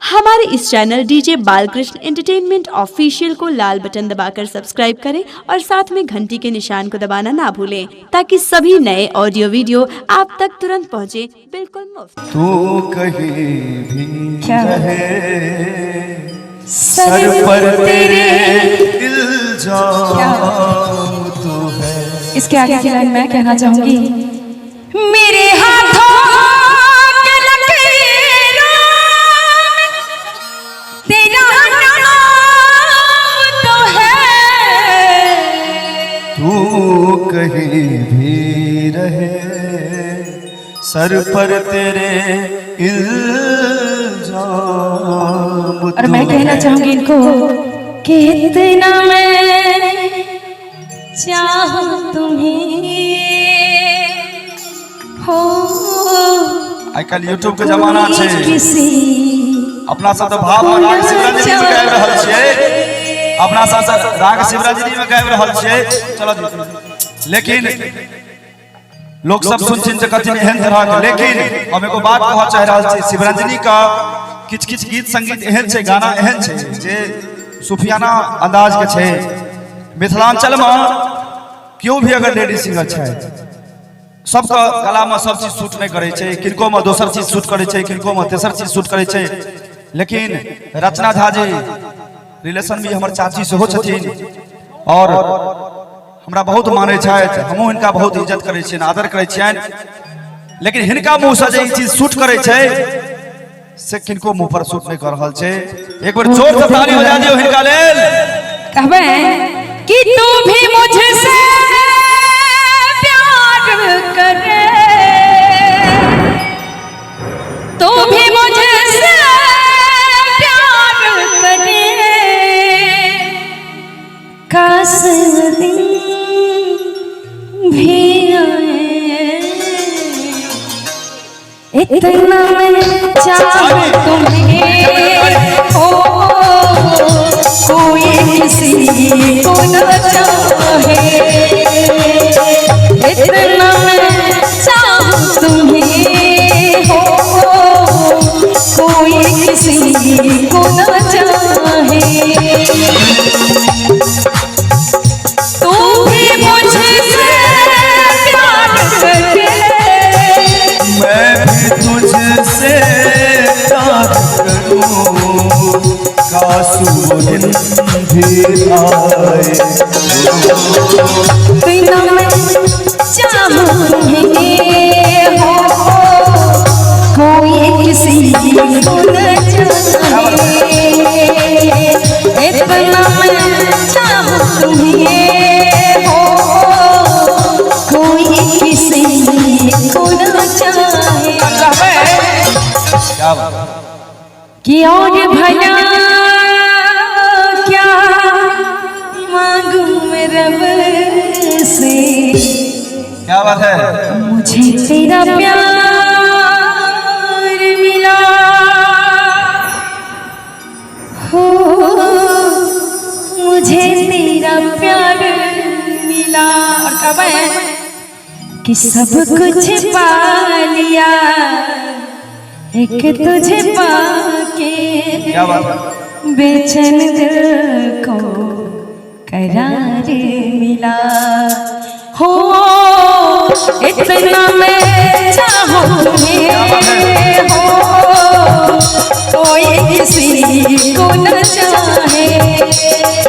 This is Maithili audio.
हमारे इस channel DJ Balkrishna entertainment official को लाल बटन दबाकर सब्सक्राइब करें और साथ में घंटी के निशान को दबाना ना भूलें, ताकि सभी नए ऑडियो वीडियो आप तक तुरंत पहुंचे, बिल्कुल मुफ्त। तू कहीं भी क्या? रहे, सर सर पर तेरे तेरे इल्जाम तो है। इसके आगे की लाइन मैं कहना चाहूंगी, मेरे हाथों के लकीरों में तेरा नाम तो है। तू कहीं भी रहे, सर पर तेरे इल्जाम और मैं तो कहना है। चाहूंगी इनको कि इतना मैं चाहूं तुम्हें हो। आइ काल्हि यूट्यूब के जमाना छै। किसी अपना सब तऽ भाव और राग शिवरंजनी में गाबि रहल छियै। अपना सब तऽ राग शिवरंजनी में गाबि रहल छियै। चलो जी, लेकिन लोक सब सुनथिन जे कथिन एहन तरह के, लेकिन हम एगो बात कहऽ चाहि रहल छी, शिवरंजनी का किछु किछु गीत संगीत एहन छै, गाना एहन छै जे सूफियाना अंदाज के छै। मिथिलांचल में केओ भी अगर लेडीज सिंगर छै, सबके गला में सब चीज सूट नहीं करै छै। किनको में दोसर चीज सूट करै छै, किनको में तेसर चीज सूट करै छै। लेकिन रचना झा जी रिलेशन भी हमर चाची सेहो छथिन और हमरा बहुत मानै छथि, हमहूँ हिनका बहुत इज्जत करै छियनि, आदर करै छियनि। लेकिन हिनका मुँहसँ जे ई चीज सूट करै छै से किनको मुँह पर सूट नहीं कर रहल छै। एक बेर जोर से ताली बजा दियौ हिनका लेल। कहबै कि तू भी मुझसे प्यार करे, तू भी मुझसे प्यार करे, काश वो दिन भी आए। इतना मैं चाहूं तुम्हें हो, कोई किसी को न चाहे। इतना मैं चाहूं तुम्हें हो, कोई किसी को न चाहे। तू भी मुझसे प्यार करे, मैं भी तुझसे प्यार करूं, काश वो दिन भी आए। इतना मैं चाहूं तुम्हें हो, कोई किसी को न चाहे। इतना मैं चाहूं तुम्हें हो, कोई किसी को न चाहे। क्या बात! कि और भला क्या मांगू मैं रब से, क्या बात है! मुझे तेरा प्यार मिला हो, मुझे तेरा प्यार मिला। और कब है कि सब कुछ पा लिया एक तुझे पाके, क्या बात है! बेचैन दिल को करार मिला हो। इतना मैं चाहूं तुम्हें हो, कोई किसी को न चाहे।